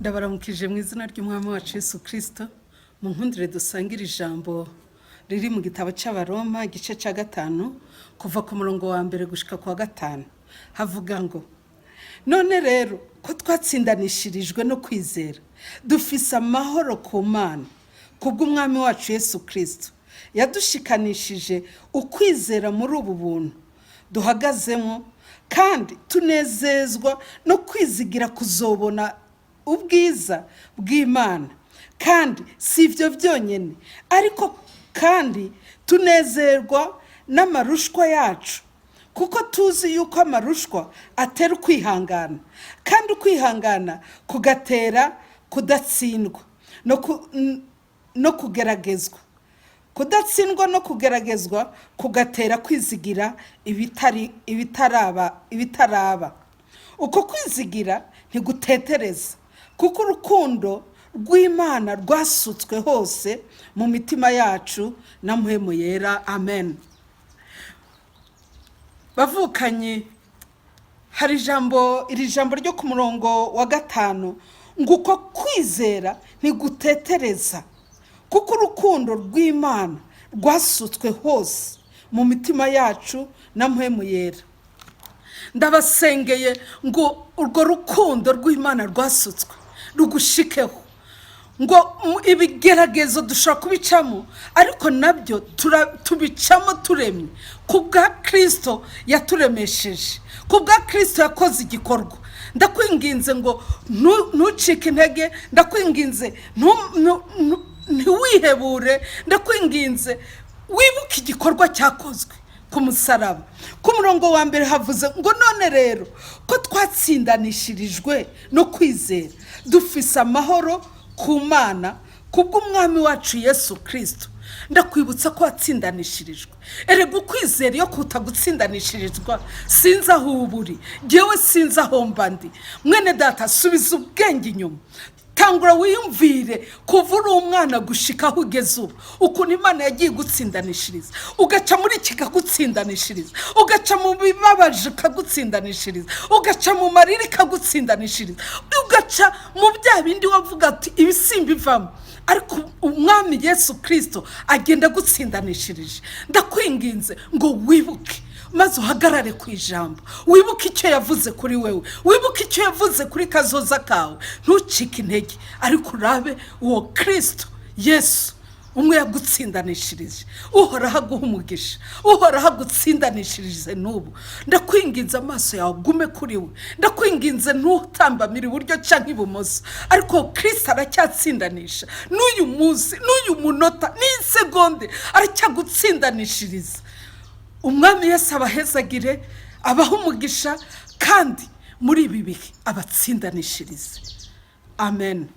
Ndabaramukije mu izina ry'Umwami wacu Yesu Kirisito. Mu nkundire dusangire ijambo riri mu gitabo cy'Abaroma, igice cya 5, kuva ku murongo wa 1 gushika ku wa 5. Havuga ngo: "None rero ko twatsindanishirijwe no kwizera, dufise amahoro ku Mana kubw'Umwami wacu Yesu Kirisito, yadushikanishije ukwizera muri ubu buntu duhagazemo, kandi tunezezwa no kwizigira kuzobona ubwiza bw'Imana. Kandi si ibyo byonyine, ariko kandi tunezerwa n'amarushwa yacu, kuko tuzi yuko amarushwa atera ukwihangana, kandi ukwihangana kugatera kudatsindwa no kugeragezwa, kudatsindwa no kugeragezwa kugatera kwizigira ibitaraba. Uko kwizigira ntigutetereza, kuko urukundo rw'Imana rwasutswe hose mu mitima yacu na Mpwemu Yera." Amen. Bavukanye, hari ijambo, iri jambo ryo ku murongo wa 5 ngo: "Uko kwizera ntigutetereza, kuko urukundo rw'Imana rwasutswe hose mu mitima yacu na Mpwemu Yera." Ndabasengeye ngo urwo rukundo rw'Imana rwasutswe rugushikeho, ngo ibigeragezo dushobora kubicamo, ariko nabyo tubicamo turemye ku bwa Kirisito yaturemesheje, ku bwa Kirisito yakoze igikorwa. Ndakwinginze ngo ntucike intege, ndakwinginze ntiwihebure, ndakwinginze wibuke igikorwa cyakozwe ku musaraba. Ku murongo wa 1 havuze ngo: "None rero ko twatsindanishirijwe no kwizera, dufise amahoro ku Mana kubw'Umwami wacu Yesu Kirisito." Ndakwibutsa ko watsindanishirijwe. Erega ukwizera iyo kutagutsindanishirizwa, sinzi aho uba uri, ngewe sinzi aho mba ndi. Mwene data, subiza ubwenge inyuma, tangura wiyumvire kuva uri umwana gushika aho ugeze ubu, ukuntu Imana yagiye igutsindanishiriza, ugaca muri iki ikagutsindanishiriza, ugaca mu bibabaje ikagutsindanishiriza, ugaca mu marira ikagutsindanishiriza, ugaca mu bya bindi wavuga ati: "Ibisimba ivamo," ariko Umwami Yesu Kirisito agenda agutsindanishirije. Ndakwinginze ngo wibuke maze uhagarare ku ijambo, wibuke icyo yavuze kuri wewe, wibuke icyo yavuze kuri kazoza kawe. Ntucike intege, ariko urabe uwo Kirisito Yesu umwe yagutsindanishirije. Uhoraho aguha umugisha, Uhoraho agutsindanishirije n'ubu. Ndakwinginze amaso yawe agume kuri we. Ndakwinginze ntutambamire iburyo cyangwa ibumoso, ariko Kirisito aracyatsindanisha n'uyu munsi, n'uyu munota, n'isegonde aracyagutsindanishiriza. Umwami Yesu abahezagire, abahe umugisha, kandi muri ibi bihe abatsindanishirize. Amen.